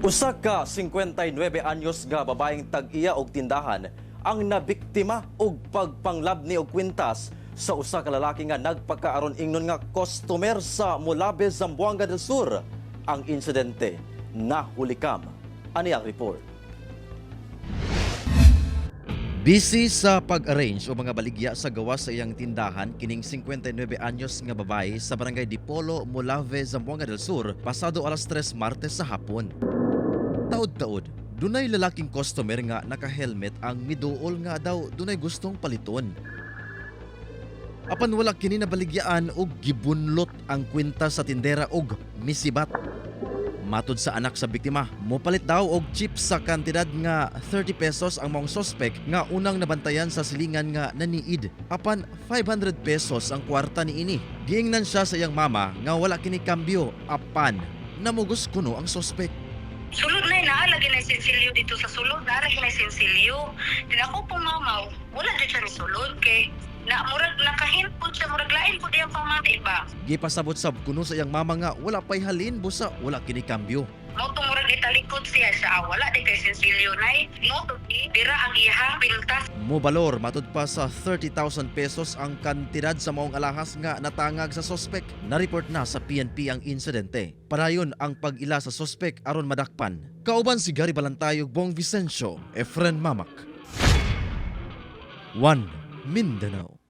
Usa ka 59 anyos nga babaeng tag-iya og tindahan ang nabiktima og pagpanglabni og kwintas sa usa ka lalaki nga nagpakaaron ingnon nga customer sa Molave, Zamboanga del Sur. Ang insidente nahulikam. Ani ang report. Busy sa pag-arrange o mga baligya sa gawas sa iyang tindahan kining 59 anyos nga babae sa Barangay Dipolo, Molave, Zamboanga del Sur pasado alas 3 Martes sa hapon. Taod-taod, dunay lalaking customer nga naka-helmet ang miduol nga daw dunay gustong paliton. Apan wala kini nabaligyaan og gibunlot ang kwintas sa tindera og misibat. Matud sa anak sa biktima, mopalit daw og chips sa kantidad nga 30 pesos ang maong sospek nga unang nabantayan sa silingan nga naniid. Apan 500 pesos ang kwarta niini. Giingnan siya sa iyang mama nga wala kini kambyo, apan namugos kuno ang sospek. Sulod na, naa lagi na sinsilyo dito sa sulod, naa lagi na sinsilyo. Din ako pong mamaw, wala jud siya ni sulod kay na murag nakahin po siya, murag lain po diyang pamati ba. Gipasabot sab kuno sa iyang mama nga wala pay halin busa wala kini kambyo. Mo to murag italikod siya siya, ah, wala di kay sinsilyo nay. Mo to di dira ang iyang pintas. Mobalor matud pa sa 30,000 pesos ang kantidad sa maong alahas nga natangag sa sospek. Na-report na sa PNP ang insidente. Padayon ang pag-ila sa sospek aron madakpan. Kauban si Gary Balantayog, Bong Vicencio, Efren Mamak. 1 Mindanao.